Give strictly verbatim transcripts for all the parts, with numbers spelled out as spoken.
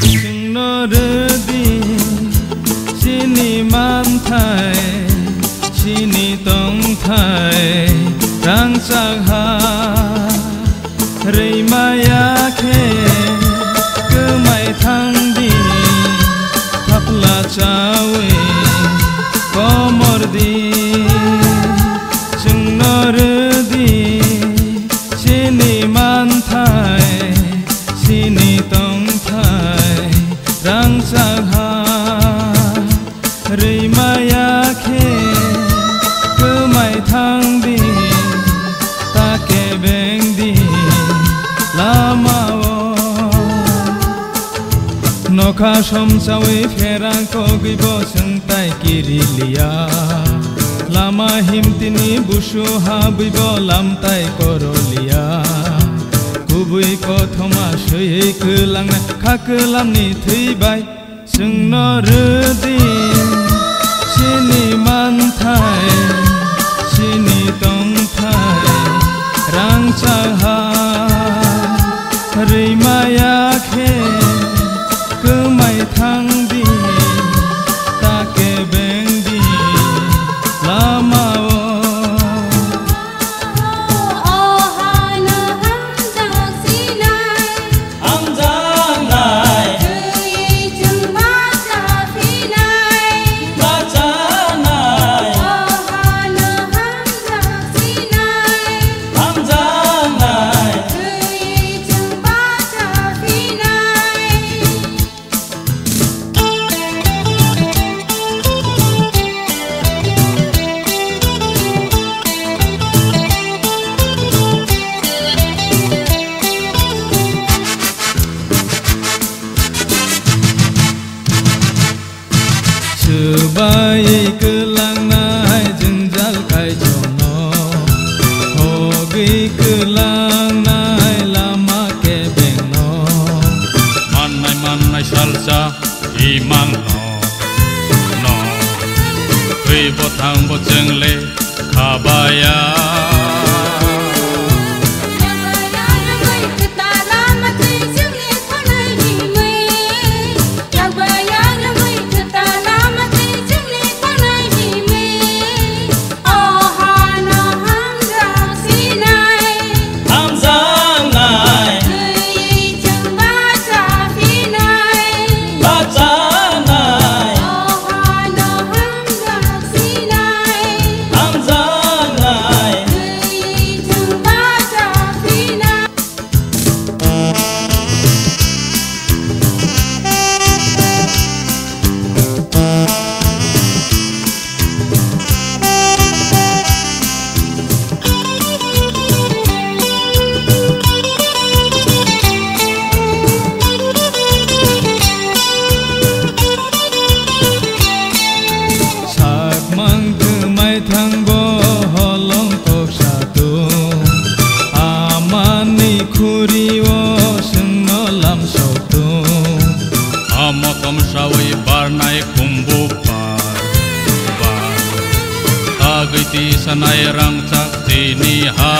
Chwngno rwdi chini manthai, chini tongthai rangchak ha. Rwimaya khe kwmai thangdi, thapla chawi komordi. Chwngno rwdi chini manthai, chini tongthai rangchak ha. Rwimaya khe kwmai thangdi, ta kebengdi lamao. Nokha somsawi pherang kogwibo chwngtai kiriliya. Lama himtini busu habwibo lamtai koroliya. Kubui kothoma swiwi kwlangnai kha kwlamni thwi bai. Chwngno rwdi chini manthai, chini tongthai rangchak ha. Rwimaya khe kwmai thangdi, ta kebengdi lamao. Hamjaknai. Bachanai. Hamjaknai. Swbai kwlangnai jwngjal kaitorno, hogwi kwlangnai lama kebengno. Mannai mannai salsa imangno, no, twibo thangbo chwngle khabaya. Hamjaknai. Bachanai. Hamjaknai. Sakmang kwmai thangbo holong kok satung, amani khurio chwngno lam soktung. Amo tomsawi barnai kumbu bar, bar, tagwi tisanai rangchak tini ha.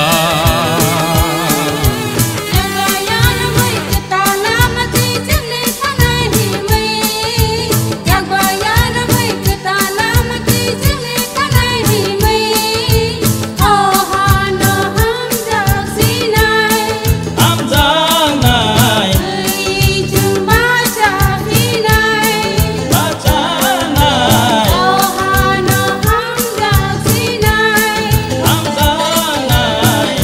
Hamjaknai. Bachanai. Hamjaknai.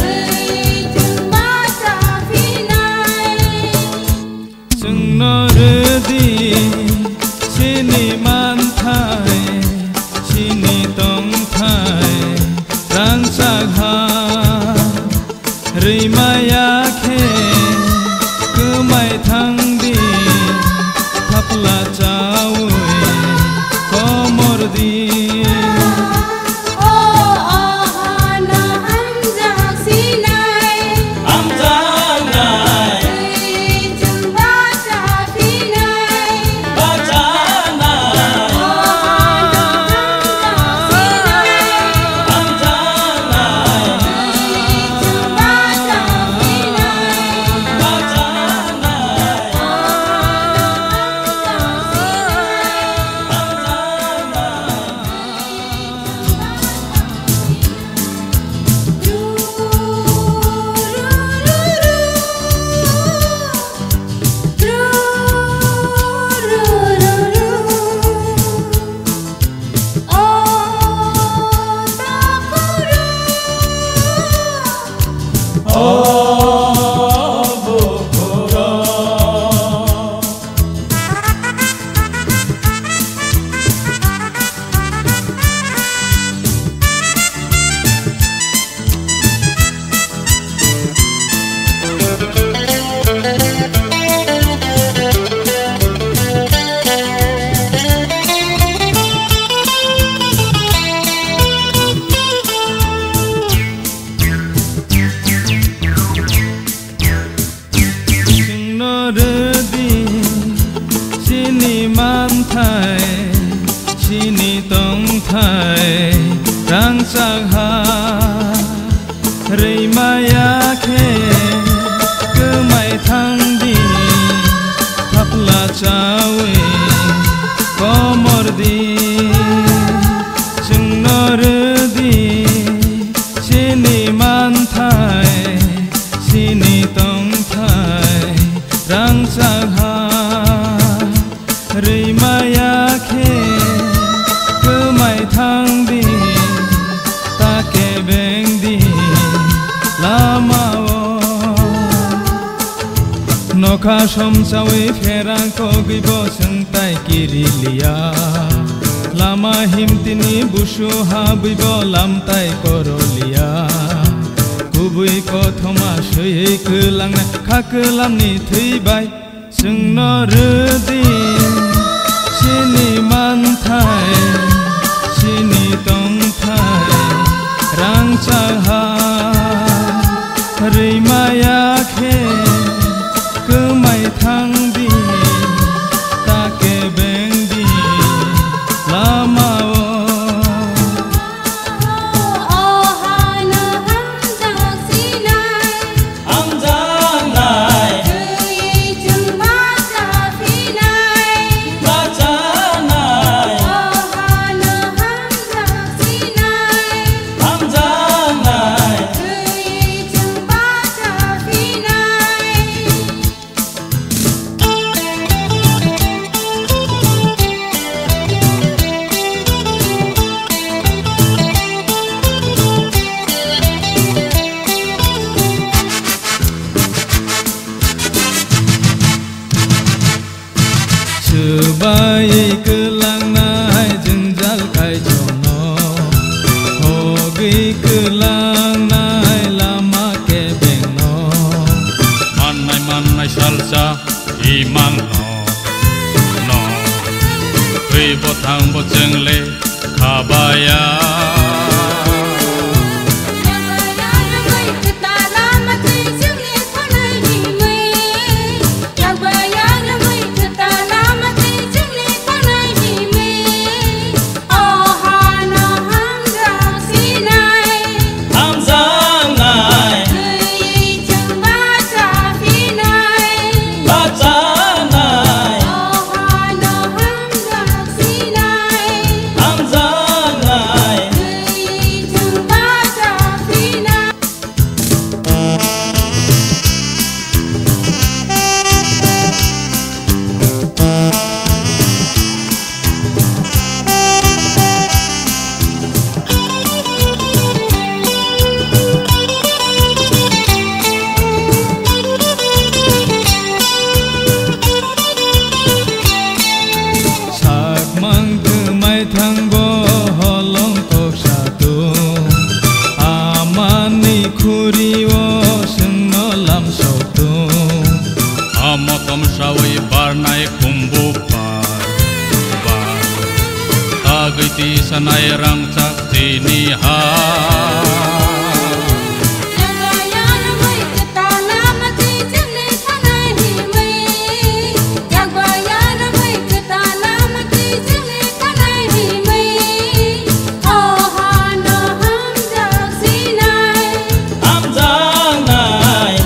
O bukhurok. Chwngno rwdi chini manthai, chini tongthai rangchak ha. Rwi maya khe kwmai thangdi, thapla chawi komordi. Chwngno rwdi chini manthai, chini tongthai rangchak ha. Rwi maya khe kwmai thangdi, ta kebengdi lama-o. Nokha somsawi pherang kogwi bo chwng tai kiri liya. Lama himtini busu habwi bo lam tai koro liya. Kubui kothoma swiwi kwlangnai kha kwlamni thwi bai. Chwngno rwdi chini manthai, chini tongthai rangchak ha. Rwi maya khe kwmai thangdi, ta kebengdi lama-o. Hamjaknai. Bachanai. Hamjaknai. Swbai kwlangnai jwngjal kaitorno, hogwi kwlangnai lama kebengno. Mannai mannai salsa imangno, no, twi bo thang bo chwngle khabaya. Hamjaknai. Bachanai. Hamjaknai. Sakmang kwmai thangbo holong kok satung, amani khurio chwngno lam soktung. Amo tomsawi barnai khumbu bar bar, tagwi tisanai rangchak tini ha. Hamjaknai.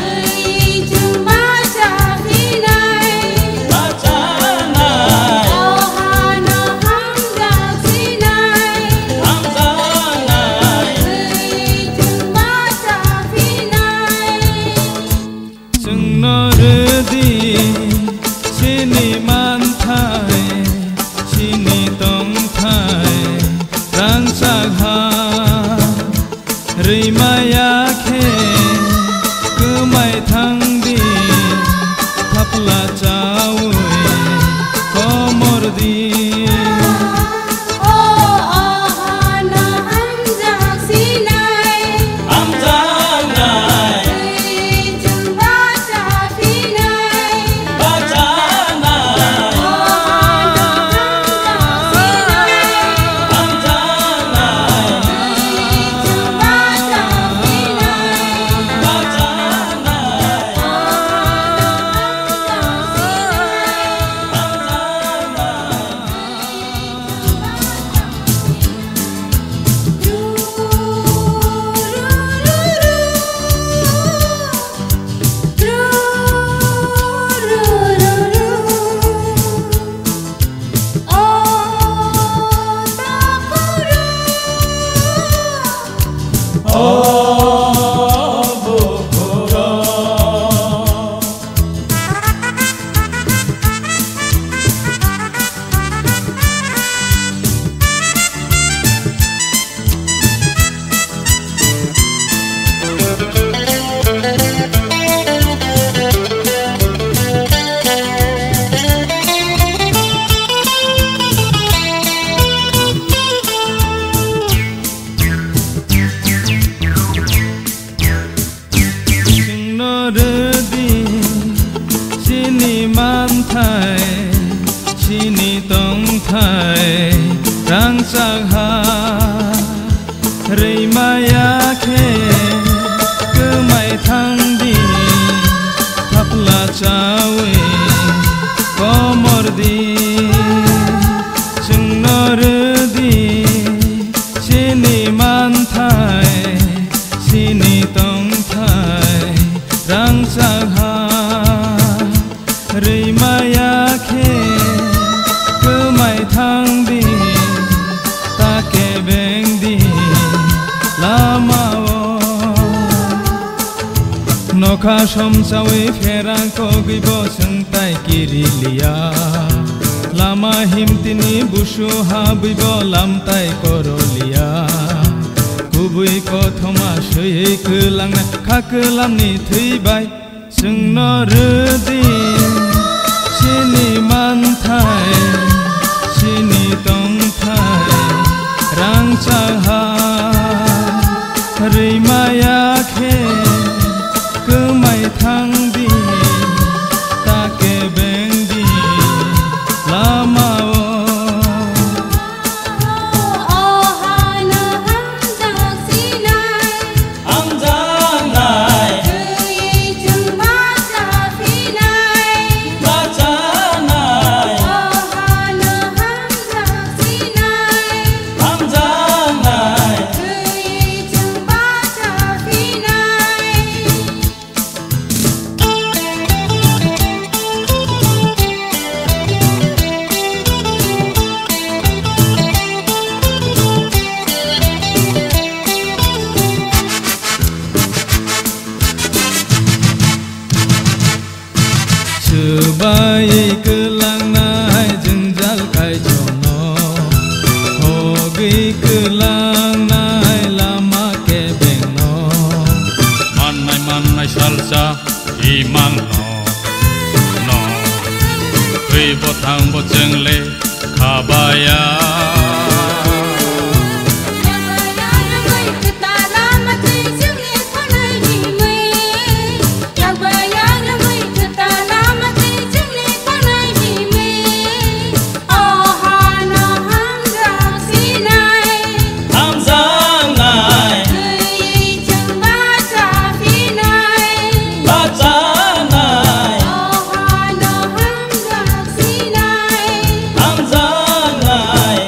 Bachanai. Hamjaknai. Chwngno rwdi chini manthai, chini tongthai rangchak ha. Rwi maya khe Thang di, thapla chawi komor di. Chwngno rwdi chini manthai, chini tongthai rangchak ha. Rwimaya khe kwmai thangdi, thapla chawi komor di. Chwngno rwdi chini manthai, chini tongthai rangchak ha. Rwimaya khe kwmai thangdi, ta kebengdi lamao. Nokha somsawi pherang kogwibo chwngtai kiriliya. Lama himtini busu habwibo lamtai koroliya. Kubui kothoma swiwi kwlangna kha kwlamni thwibai. Chwngno rwdi chini manthai, chini tongthai rangchak ha. Rwimaya khe kwmai thangdi, ta kebengdi lamao. Hamjaknai. Twi chwng bacha phinai. Bachanai. O hano hamjak sinai. Hamjaknai. Twi chwng bacha phinai. Swbai kwlangnai jwngjal kaitorno, hogwi kwlangnai lama kebengno. Mannai mannai salsa imangno, no, twi bo thang bo chwngle khabaya. Hamjaknai. Bachanai. Hamjaknai.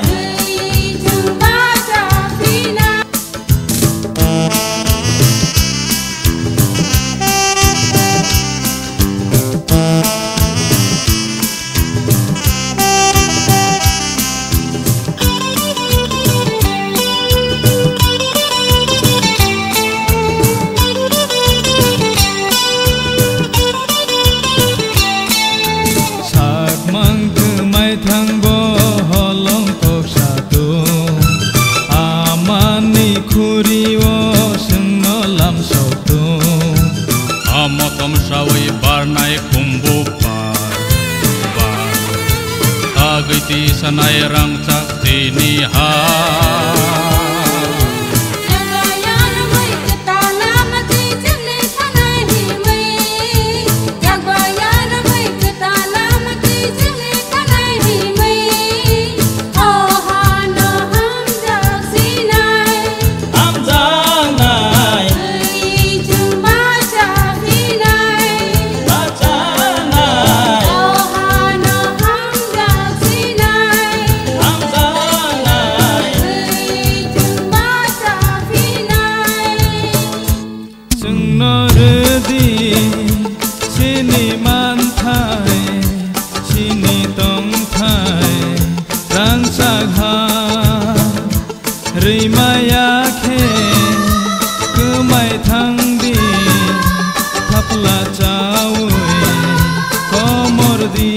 Nai rangchak tini ha. Chwngno rwdi chini manthai, chini tongthai, rangchak ha. Rwimaya khe kwmai thangdi, thapla chawi komor di.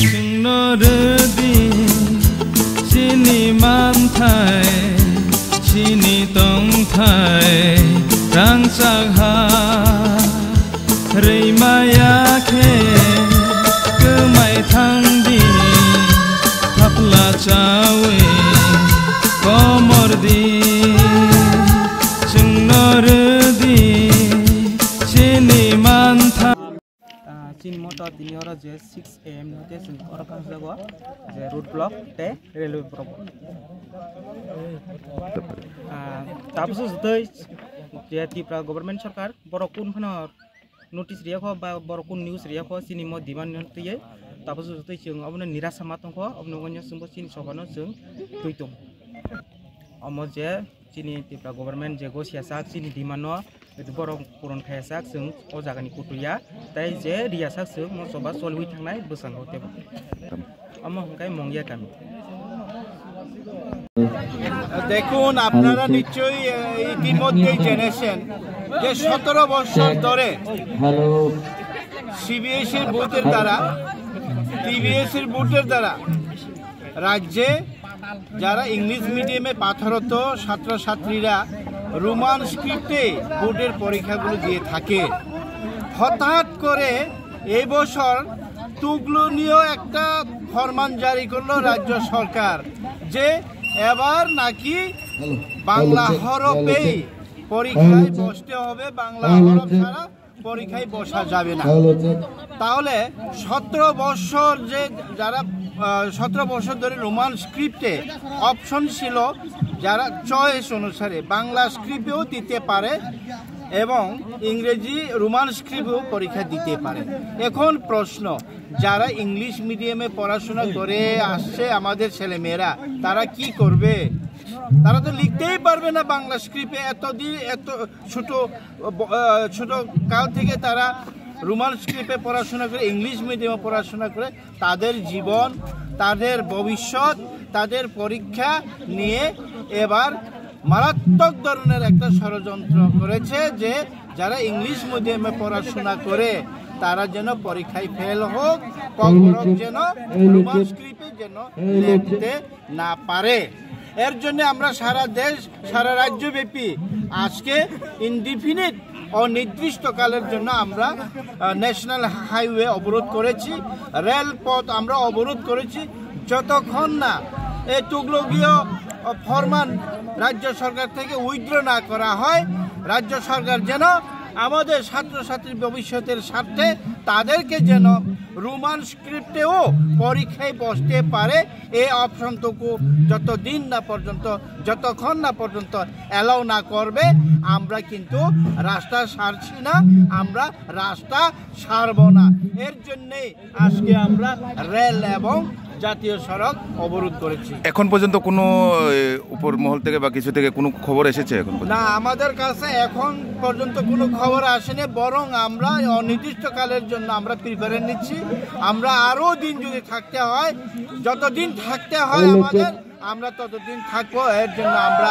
Chwngno rwdi chini manthai, chini tongthai, rangchak ha. Rwimaya khe kwmai thangdi, thapla chawi komor di. Chwngno rwdi chini manthai. Ah, chini moto tini oro je six A M hoite chwng oro kangjago je road block tei railway block. Ah, tabuk swk je Tripura government sarkar borok kunu phano notice riyakho ba borok kunu news riyakho chini mo demand no twiwi tabuk swk twi chwng obono nirasa ma tongkho, obono wngya chwngbo chini sobano chwng twi tong. Omo je chini Tripura government je gosiya sak chini demand no borok puron khaya sak chwng o jaga ni kutu ya, tei je riya sak chwng mo choba choliwi thangnai bwskango tebo. Omo hwnkhe Mongya kami. দেখুন, আপনারা নিশ্চয়ই, আহ, ইতিমধ্যেই জেনেছেন যে সতেরো বছর ধরে সিবিএসইর ভোটের দ্বারা, টিবিএসইর ভোটের দ্বারা রাজ্যে যারা ইংলিশ মিডিয়ামে পাঠরত ছাত্রছাত্রীরা রোমান স্ক্রিপ্টে বোর্ডের পরীক্ষাগুলো দিয়ে থাকে। হঠাৎ করে এই বছর তুলনীয় একটা ফরমান জারি করলো রাজ্য সরকার যে এবার নাকি বাংলা হরফেই পরীক্ষায় বসতে হবে, বাংলা হরফ ছাড়া পরীক্ষায় বসা যাবে না। তাহলে সতেরো বছর যে যারা, আহ, সতেরো বছর ধরে রোমান স্ক্রিপ্টে অপশন ছিল, যারা চয়েস অনুসারে বাংলা স্ক্রিপ্টেও দিতে পারে এবং ইংরেজি রোমান স্ক্রিপ্টেও পরীক্ষা দিতে পারে। এখন প্রশ্ন, যারা ইংলিশ মিডিয়ামে পড়াশোনা করে আসছে আমাদের ছেলেমেয়েরা, তারা কি করবে? তারা তো লিখতেই পারবে না বাংলা স্ক্রিপ্টে, এত দি-, এত ছোট, ব-, আহ, ছোট কাল থেকে তারা রোমান স্ক্রিপ্টে পড়াশোনা করে, ইংলিশ মিডিয়ামে পড়াশোনা করে, তাদের জীবন, তাদের ভবিষ্যৎ, তাদের পরীক্ষা নিয়ে এবার মারাত্মক ধরনের একটা ষড়যন্ত্র করেছে যে যারা ইংলিশ মিডিয়ামে পড়াশোনা করে তারা যেন পরীক্ষায় ফেল হোক, কখনো যেন রোমান স্ক্রিপ্টে যেন লিখতে না পারে। এর জন্য আমরা সারা দেশ, সারা রাজ্যব্যাপী আজকে ইনডিফিনিট অনির্দিষ্টকালের জন্য আমরা ন্যাশনাল হাইওয়ে অবরোধ করেছি, রেলপথ আমরা অবরোধ করেছি। যতক্ষণ না এই তুগলকীয় ফরমান রাজ্য সরকার থেকে উইথড্র না করা হয়, রাজ্য সরকার যেন আমাদের ছাত্রছাত্রীর ভবিষ্যতের স্বার্থে তাদেরকে যেন রোমান স্ক্রিপ্টেও পরীক্ষায় বসতে পারে, এই অপশনটুকু যতদিন না পর্যন্ত, যতক্ষণ না পর্যন্ত অ্যালাউ না করবে, আমরা কিন্তু রাস্তা ছাড়ছি না, আমরা রাস্তা ছাড়ব না। এর জন্যই আজকে আমরা রেল এবং জাতীয় সড়ক অবরোধ করেছি। এখন পর্যন্ত কোনো, এ, উপর মহল থেকে বা কিছু থেকে কোনো খবর এসেছে এখন পর্যন্ত? না, আমাদের কাছে এখন পর্যন্ত কোনো খবর আসেনি, বরং আমরা অনির্দিষ্টকালের জন্য আমরা প্রিপারেশন নিচ্ছি। আমরা আরও দিন যদি থাকতে হয়, যতদিন থাকতে হয় আমাদের, আমরা ততদিন থাকবো। এর জন্য আমরা